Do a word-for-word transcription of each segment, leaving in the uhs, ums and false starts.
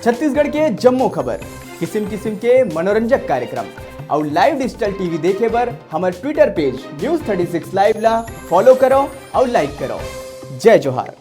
छत्तीसगढ़ के जम्मो खबर, किसिम किसिम के मनोरंजक कार्यक्रम अउ live digital T V देखे बर हमर Twitter page News thirty six Live ला follow करो अउ like करो। जय जोहार।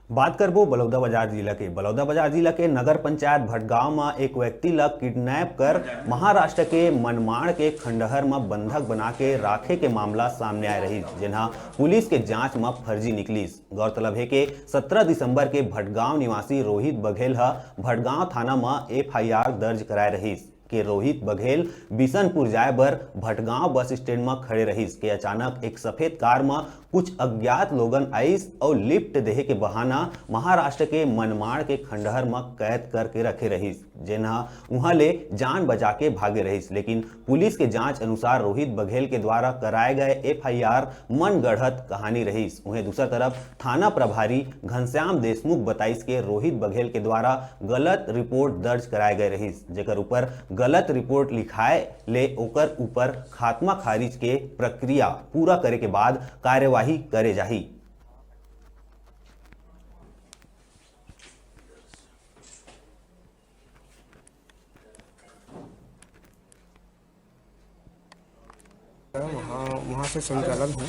बात करबो बलौदाबाजार जिला के। बलौदाबाजार जिला के नगर पंचायत भटगांव म एक व्यक्ति ल किडनैप कर महाराष्ट्र के मनमाड़ के खंडहर म बंधक बना के राखे के मामला सामने आए रहिस, जेन ह पुलिस के जांच म फर्जी निकलिस। गौरतलब हे के सत्रह दिसंबर के भटगांव निवासी रोहित बघेल ह भटगांव थाना म F I R दर्ज कराए रहिस। के रोहित बघेल बिशनपुर जाए बर भटगांव बस स्टैंड म खड़े रहिस के अचानक एक सफेद कार म कुछ अज्ञात लोगन आइस अउ लिफ्ट देहे के बहाना महाराष्ट्र के मनमाड़ के खंडहर म कैद करके रखे रहिस, जेन ह उहां ले जान बचा के भागे रहिस। लेकिन पुलिस के जांच अनुसार रोहित बघेल के द्वारा कराए गए F I R मन गढ़त कहानी रहिस। उहें दूसर तरफ थाना प्रभारी घनश्याम देशमुख बताइस के रोहित बघेल के द्वारा गलत रिपोर्ट दर्ज कराए गए रहिस, जेकर ऊपर गलत रिपोर्ट लिखाए ले ओकर ऊपर खात्मा खारिज के प्रक्रिया पूरा करे के बाद कार्यवाही करे जाही। वहाँ वहाँ से संचालन है,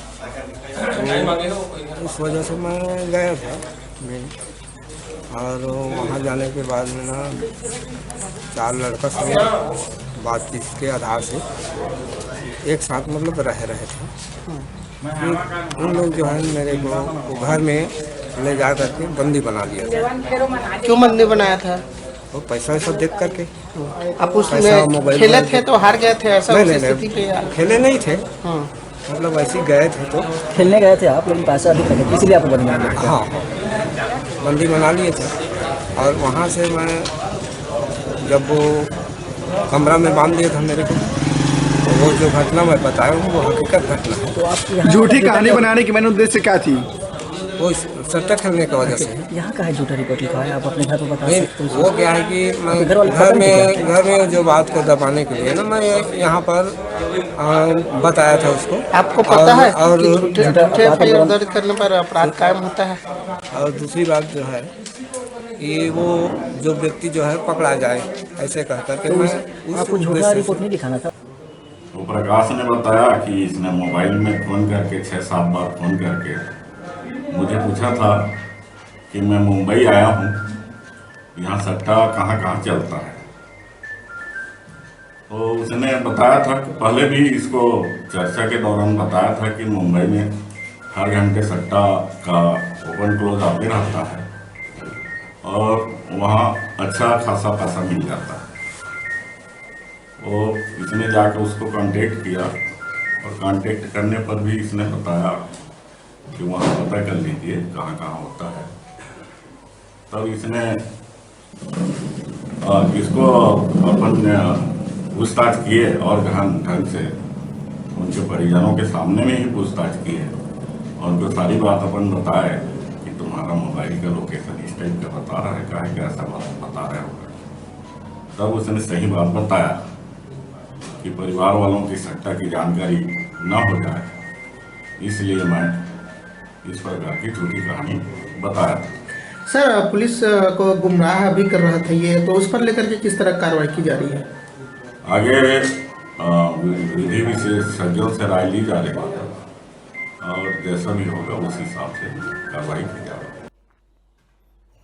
तो उस वजह से मैं गया था। मैं और वहाँ जाने के बाद में ना, चार लड़का से बातचीत के आधार से एक साथ, मतलब, रह रहे थे। फिर उन लोग जो है, मेरे को वो घर में ले जा करके बंदी बना लिया था। क्यों बंदी बनाया था? वो पैसा वैसा देख करके। आप उसमें पैसा, मोबाइल खेले वोबाइल थे तो हार गए थे, ऐसा नहीं, उस नहीं, स्थिति पे नहीं, आप खेले नहीं थे। हाँ। मतलब, ऐसे ही गए थे तो खेलने गए थे आप, लेकिन पैसा अधिक लगे, इसीलिए आपको बंदी बना लिया। हाँ, बंदी बना लिए थे। और वहाँ से मैं, जब वो कमरा में बांध दिया था मेरे को, तो वो जो घटना मैं बताया हूँ, वो हकीकत घटना है। तो आप यहाँ झूठी पर कहानी बनाने की मैंने उद्देश्य क्या थी? वो सट्टा खेलने की वजह से। यहाँ का है झूठा रिपोर्ट लिखा है, आप अपने घर पर बता नहीं, सकते हो? वो क्या है कि मैं आपके घर वाले घर पता नहीं में, क्या? घर में जो बात को दबाने के लिए ना, मैं यहाँ पर, आ, बताया था उसको। आपको पता और, है और कि झूठे, झूठा झूठे बात F I R करना। दर्ज करने पर अपराध कायम होता है? और दूसरी बात जो है कि वो जो व्यक्ति जो है पकड़ा जाए, ऐसे कह करके तो मैं उस, उस आपको झूठा उद्देश्य से रिपोर्ट नहीं लिखाना था? तो प्रकाश ने बताया कि इसने मोबाइल में फ़ोन करके, छः सात बार फ़ोन करके मुझे पूछा था कि मैं मुंबई आया हूँ, यहाँ सट्टा कहाँ कहाँ चलता है। तो उसने बताया था कि पहले भी इसको चर्चा के दौरान बताया था कि मुंबई में हर घंटे सट्टा का ओपन क्लोज आते रहता है और वहाँ अच्छा खासा पैसा मिल जाता है। वो इसने जाकर उसको कांटेक्ट किया और कांटेक्ट करने पर भी इसने बताया कि वहाँ पता कर लीजिए कहाँ कहाँ होता है। तब इसने, अ, इसको अपन, अ, पूछताछ किए और गहन ढंग से उनके परिजनों के सामने में ही पूछताछ किए और उनको सारी बात अपन बताए कि तुम्हारा मोबाइल का लोकेशन इस टाइप का बता रहा है, काहे का ऐसा बात बता रहे हो। तब उसने सही बात बताया कि परिवार वालों की सट्टा की जानकारी न हो जाए, इसलिए मैं इस प्रकार की झूठी कहानी बताया था। सर, पुलिस, अ, को गुमराह भी कर रहा था ये, तो उस पर लेकर के किस तरह कार्रवाई की जा रही है? आगे, अ, वि-, विधि विशेषज्ञों से राय ली जा रही है और जैसा भी होगा उस हिसाब से कार्रवाई की जाएगी।